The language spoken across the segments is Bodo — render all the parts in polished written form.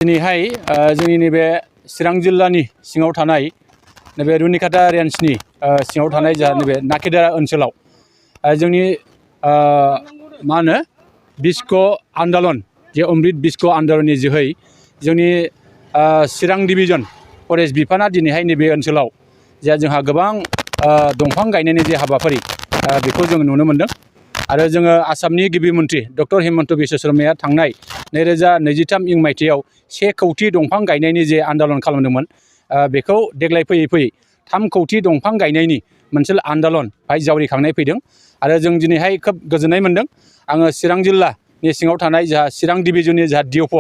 दिनैहाय जोंनि नैबे चिरां जिल्लानि सिङाव थानाय नैबे रुनिकाटा रेन्जनि सिङाव थानाय जा नैबे नाकेदारा ओनसोलाव जोंनि मा होनो बिस्क आन्दलन जे अमृत बिस्क आन्दलननि जोहै जोंनि चिरां डिभिजन फरेस्ट बिफाना दिनैहाय नैबे ओनसोलाव जे जोंहा गोबां दंफां गायनायनि जे हाबाफारि बेखौ जों नुनो मोनदों आरो जोङो आसामनि गिबि मन्थ्रि डक्टर हिमन्त बिश्व शर्माया थांनाय 2023 इं मायथाइयाव 1 कौटि दंफां गायनायनि जे आन्दलन खालामदोंमोन बेखौ देग्लाय फैयै फैयै 3 कौटि दंफां गायनायनि मोनसे आन्दलन जावरिखांनाय फैदों आरो जों दिनैहाय खोब गोजोननाय मोनदों। आङो चिरां जिल्लानि सिङाव थानाय जोंहा चिरां डिभिजननि जोंहा डिअप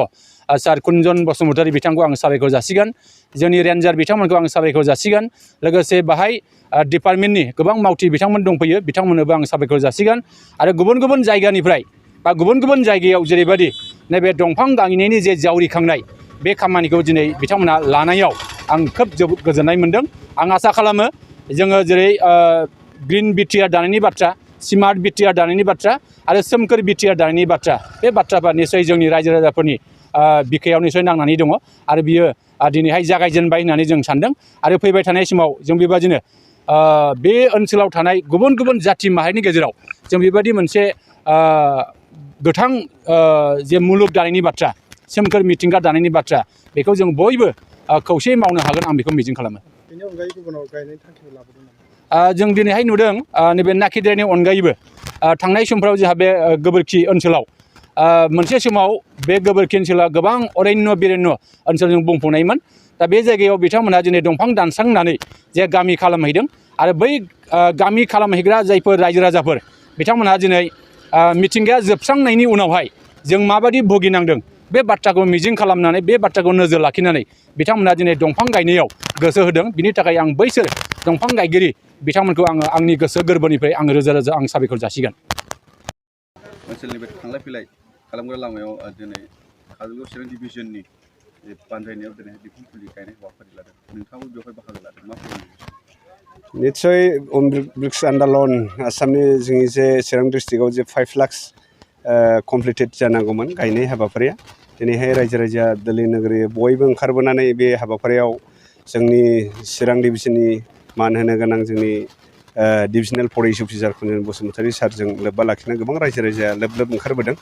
सार कुन्जन बसुमतारी बिथांखौ आं साबायखर जासिगोन। जोंनि रेन्जार बिथांमोनखौ आं साबायखर जासिगोन। लोगोसे बाहाय डिपार्टमेन्टनि गोबां मावथि बिथांमोन दंफैयो बिथांमोननोबो आं साबायखर जासिगोन आरो गुबुन गुबुन जायगानिफ्राय बा गुबुन गुबुन जायगायाव जेरैबायदि नैबे दंफां गायनायनि जे जावरिखांनाय बे खामानिखौ दिनै बिथांमोना लानायाव आं खोब जोबोद गोजोननाय मोनदों। आं आसा खालामो जोङो जेरै ग्रिन बिटिआर दानायनि बाथ्रा, स्मार्ट बिटिआर दानायनि बाथ्रा आरो सोमखोर बिटिआर दानायनि बाथ्रा, बे बाथ्राफ्रा निसय जोंनि रायजो राजाफोरनि बिखायाव निसय नांनानै दङ आरो बियो दिनैहाय जागायजेनबाय होननानै जों सानदों आरो फैबाय थानाय समाव जों बेबादिनो बे ओनसोलाव थानाय गुबुन गुबुन जाथि माहारिनि गेजेराव जों बेबायदि मोनसे गोथां जे मुलुग दानायनि बाथ्रा, सोमखोर मिथिंगा दानायनि बाथ्रा बेखौ जों बयबो खौसेयै मावनो हागोन आं बेखौ मिजिं खालामो। बेनि अनगायै गुबुनाव गायनायनि थांखिखौ लाबोदों नामा? जों दिनैहाय नुदों नैबे नाकेदारानि अनगायैबो थांनाय समफ्राव जोंहा बे गोबोरखि ओनसोलाव मोनसे समाव बे गोबोरखि ओनसोला गोबां अरण्य बिरण्य ओनसोलजों बुंफबनायमोन। दा बे जायगायाव बिथांमोनहा दिनै दंफां दानस्रांनानै जे गामि खालामहैदों आरो बै गामि खालामहैग्रा जायफोर रायजो राजाफोर बिथांमोनहा दिनै मिथिंगाया जोबस्रांनायनि उनावहाय जों माबायदि भुगिनांदों बे बाथ्राखौ मिजिं खालामनानै बे बाथ्राखौ नोजोर लाखिनानै बिथांमोनहा दिनै दंफां गायनायाव गोसो होदों। बिनि थाखाय आं बैसोर दंफां गायगिरि बिथांमोनखौ आङो आंनि गोसो गोरबोनिफ्राय आं रोजा रोजा आं साबायखर जासिगोन। ओनसोलनि बे थांलाय फैलाय खालामग्रा लामायाव दिनै काजलगाव चिरां डिभिजननि बानजायनायाव दिनै बिफां फुलि गायनाय हाबाफारि लादों। नोंथाङाबो बेवहाय बाहागो लादों, मा फोरमायनो? निस्सय अमृत बिस्क आन्दलन आसामनि जोंनि जे चिरां डिस्ट्रिक्टआव जे 5 लाख कमप्लिटेड जानांगौमोन गायनाय हाबाफारिया, दिनैहाय रायजो राजा दोलै नोगोरै बयबो ओंखारबोनानै बे हाबाफारियाव जोंनि चिरां डिभिजननि मान होनो गोनां जोंनि डिभिजनेल फरेस्ट अफिसार कुन्जन बसुमतारी सारजों लोब्बा लाखिनानै गोबां रायजो राजाया लोब लोब ओंखारबोदों।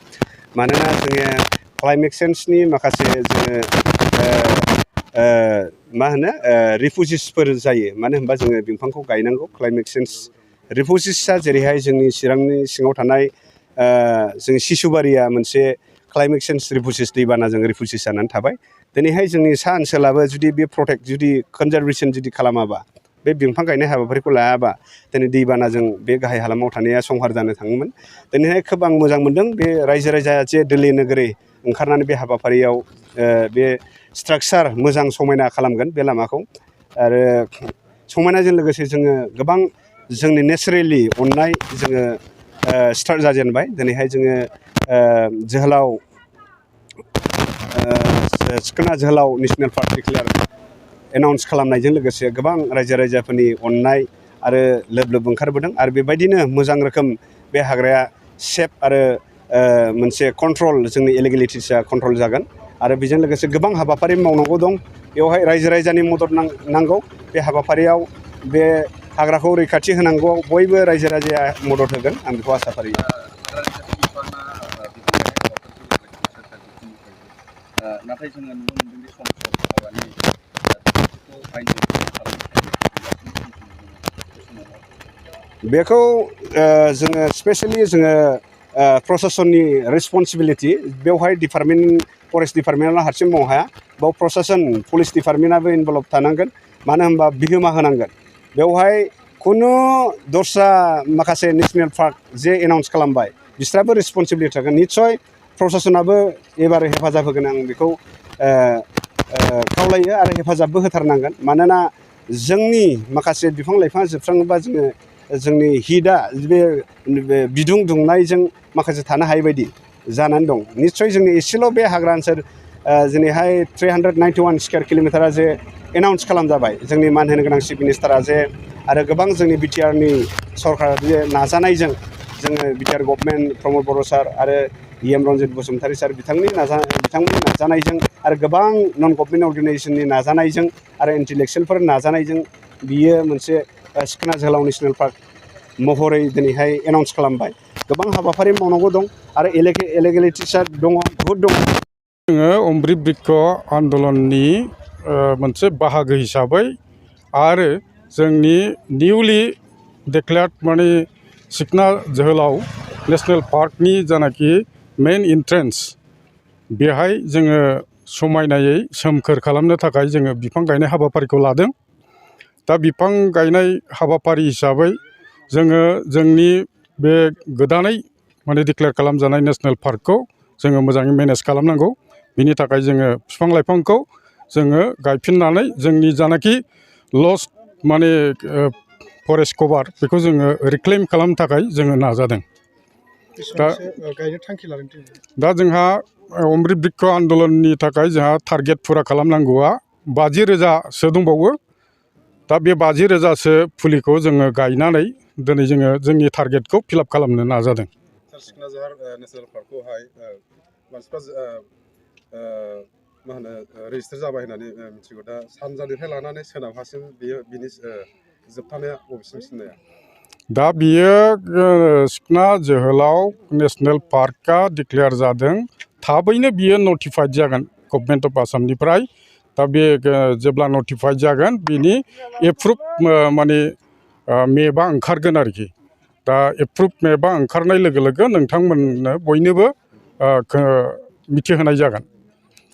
मानोना जोङो क्लाइमेट चेन्जनि माखासे जोङो मा होनो रिफुजिसफोर जायो। मानो होनबा जोङो बिफांखौ गायनांगौ। क्लाइमेट चेन्ज रिफुजिसआ जेरैहाय जोंनि चिरांनि सिङाव थानाय जोंनि सिसुबारिया मोनसे क्लाइमेट चेन्ज रिफुजिस दैबानाजों रिफुजिस जानानै थाबाय। दिनैहाय जोंनि सा ओनसोलाबो जुदि बे प्रटेक्ट जुदि कनजारभेसन जुदि खालामाबा, बे बिफां गायनाय हाबाफारिखौ लायाबा दिनै दैबानाजों बे गाहाय हालामाव थानाया संहार जानो थाङोमोन। दिनैहाय खोब आं मोजां मोनदों बे रायजो राजाया जे दोलै नोगोरै ओंखारनानै बे हाबाफारियाव बे स्ट्राक्चार मोजां समायना खालामगोन बे लामाखौ आरो समायनाजों लोगोसे जोङो गोबां जोंनि नेचारेलि अननाय जोङो स्टार्ट जाजेनबाय। दिनैहाय जोङो सिखोना जोहोलाव नेसनेल पार्क डिक्लेयार एनाउन्स खालामनायजों लोगोसे गोबां रायजो राजाफोरनि अननाय आरो लोब लोब ओंखारबोदों आरो बेबायदिनो मोजां रोखोम बे हाग्राया सेफ आरो मोनसे कन्ट्रल जोंनि इलिगेलिटिसआ कन्ट्रल जागोन आरो बेजों लोगोसे गोबां हाबाफारि मावनांगौ दं। बेवहाय रायजो राजानि मदद नांगौ। बे हाबाफारियाव बे हाग्राखौ रैखाथि होनांगौआव बयबो रायजो राजाया मदद होगोन, आं बेखौ आसा फारियो। नाथाय जोङो नुनो मोनदों दि सम बेखौ जोङो स्पेसियेलि जोङो प्रशासननि रेसपन्सिबिलिटि, बेवहाय फरेस्ट डिपार्टमेन्टआ हारसिं मावनो हाया। बेयाव प्रशासन पुलिस डिपार्टमेन्टआबो इनभल्भ थानांगोन। मानो होनबा बिहोमा होनांगोन। बेवहाय खुनु दस्रा माखासे नेसनेल पार्क जे एनाउन्स खालामबाय बिस्राबो रेसपन्सिबिलिटि थागोन। निस्सय प्रशासनाबो एबार हेफाजाब होगोन, आं बेखौ खावलायो आरो हेफाजाबबो होथारनांगोन। मानोना जोंनि माखासे बिफां लाइफाङा जोबस्राङोबा जोंनि हिटआ बे बिदुं दुंनायजों माखासे थानो हायै बायदि जानानै दं। निस्सय जोंनि एसेल' बे हाग्रा ओनसोल दिनैहाय 391 स्कुवेर किल'मिटारा जे एनाउन्स खालामजाबाय जोंनि मान होनो गोनां चिफ मिनिस्टारा जे आरो गोबां जोंनि बिटिआरनि सरकार जे नाजानायजों जोङो बिटिआर गभर्नमेन्ट प्रमद बर' सार आरो एम रन्जित बसुमतारी सार बिथांमोननि नाजानायजों आरो गोबां नन गभर्नमेन्ट अर्गेनाइजेसननि नाजानायजों आरो इन्टेलेक्सुयेलफोर नाजानायजों बियो मोनसे सिखोना जोहोलाव नेसनेल पार्क महरै दिनैहाय एनाउन्स खालामबाय। गोबां हाबाफारि मावनांगौ दं आरो इलिगेलिटिसआ दङ, बहुद दङ। जोङो अमृत बृक्ष आन्दलननि मोनसे बाहागो हिसाबै आरो जोंनि निउलि डिक्लेयार्ड माने सिखना जोहोलाव नेसनेल पार्कनि जानाखि मेन एन्ट्रेन्स बेहाय जोङो समायनायै सोमखोर खालामनो थाखाय जोङो बिफां गायनाय हाबाफारिखौ लादों। दा बिफां गायनाय हाबाफारि हिसाबै जोङो जोंनि बे गोदानै माने डिक्लेयार खालामजानाय नेसनेल पार्कखौ जोङो मोजाङै मेनेज खालामनांगौ। बिनि थाखाय जोङो बिफां लाइफांखौ जोङो गायफिननानै जोंनि जानाखि लस्ट माने फरेस्ट कभार बेखौ जोङो रिक्लेम खालामनो थाखाय जोङो नाजादों। दा जोंहा अमृत बृक्ष आन्दलननि थाखाय जोंहा टारगेट फुरा खालामनांगौआ 50,000सो दंबावो। दा बे 50,000सो फुलिखौ जोङो गायनानै दिनै जोङो जोंनि टारगेटखौ फिलाप खालामनो नाजादों। सिखना जोहोलाव नेसनेल पार्कखौहाय मानसिफ्रा मा होनो रेजिस्टार जाबाय होननानै मिथिगौ। दा सानजानिफ्राय लानानै सोनाबहासिम बिनि जोबथानाया बबेसिम सिमनाया? दा बियो सिखना जोहोलाव नेसनेल पार्कआ डिक्लेयार जादों। थाबैनो बियो नटिफाइड जागोन गभर्नमेन्ट अफ आसामनिफ्राय। दा बे जेब्ला नटिफाइड जागोन बिनि एप्रुभ माने मेपआ ओंखारगोन आरोखि। दा एप्रुभ मेपआ ओंखारनाय लोगो लोगो नोंथांमोननो बयनोबो मिथिहोनाय जागोन।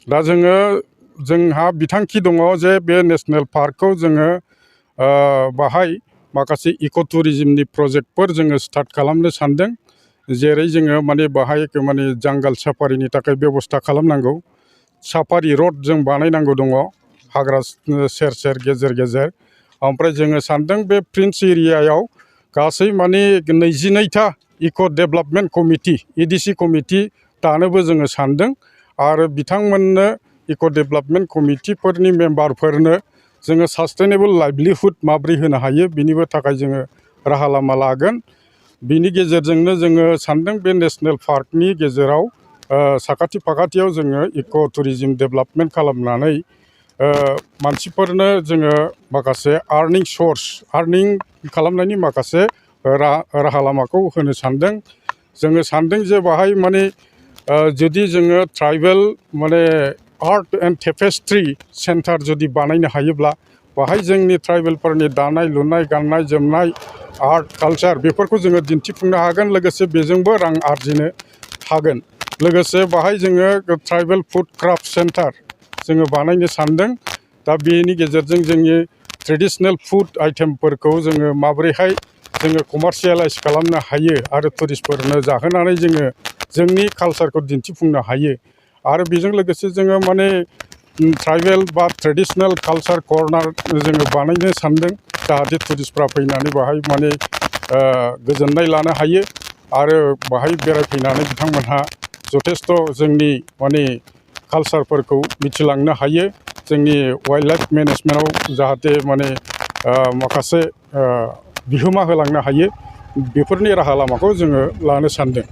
दा जोंहा बिथांखि दङ जे बे नेसनेल पार्कखौ जोङो बाहाय माखासे इक' टुरिजिमनि प्रजेक्टफोर जोङो स्टार्ट खालामनो सानदों। जेरै जोङो माने बाहाय माने जांगाल साफारिनि थाखाय बेबस्था खालामनांगौ। साफारि रड जों बानायनांगौ दङ हाग्रा सेर सेर गेजेर गेजेर। ओमफ्राय जोङो सानदों बे प्रिन्स एरियायाव गासै माने 22टा इक' डेभेलपमेन्ट कमिटि EDC कमिटि दानोबो जोङो सानदों। आरो बिथांमोननो इक' डेभेलपमेन्ट कमिटिफोरनि मेम्बारफोरनो जोङो सास्टेनेबल लाइभलिहुड माब्रै होनो हायो बिनिबो थाखाय जोङो राहा लामा लागोन। बिनि गेजेरजोंनो जोङो सानदों बे नेसनेल पार्कनि गेजेराव साखाथि फाखाथियाव जोङो इक' टुरिजिम डेभेलपमेन्ट खालामनानै मानसिफोरनो जोङो माखासे आर्निं सर्स आर्निं खालामनायनि माखासे राहा लामाखौ होनो सानदों। जोङो सानदों जे बाहाय माने जुदि जोङो ट्राइबेल माने आर्ट एन्ड टेपेस्ट्रि सेन्टार जुदि बानायनो हायोब्ला बाहाय जोंनि ट्राइबेलफोरनि दानाय लुनाय गाननाय जोमनाय आर्ट कालचार बेफोरखौ जोङो दिन्थिफुंनो हागोन। लोगोसे बेजोंबो रां आरजिनो हागोन। लोगोसे बाहाय जोङो ट्राइबेल फुड क्राफ्ट सेन्टार जोङो बानायनो सानदों। दा बेनि गेजेरजों जोंनि ट्रेडिशनेल फुड आइटेमफोरखौ जोङो माबोरैहाय जोङो कमार्शियेलाइज खालामनो हायो आरो टुरिस्टफोरनो जाहोनानै जोङो जोंनि कालचारखौ दिन्थिफुंनो हायो। आरो बेजों लोगोसे जोङो माने ट्राइबेल बा ट्रेडिशनेल कालचार कर्नार जोङो बानायनो सानदों। जाहाथे टुरिस्टफ्रा फैनानै बाहाय माने गोजोननाय लानो हायो आरो बाहाय बेरायफैनानै बिथांमोनहा जथेस्थ' जोंनि माने कालचारफोरखौ मिथिलांनो हायो। जोंनि वाइल्ड लाइफ मेनेजमेन्टआव जाहाथे माने माखासे बिहोमा होलांनो हायो बेफोरनि राहा लामाखौ जोङो लानो सानदों।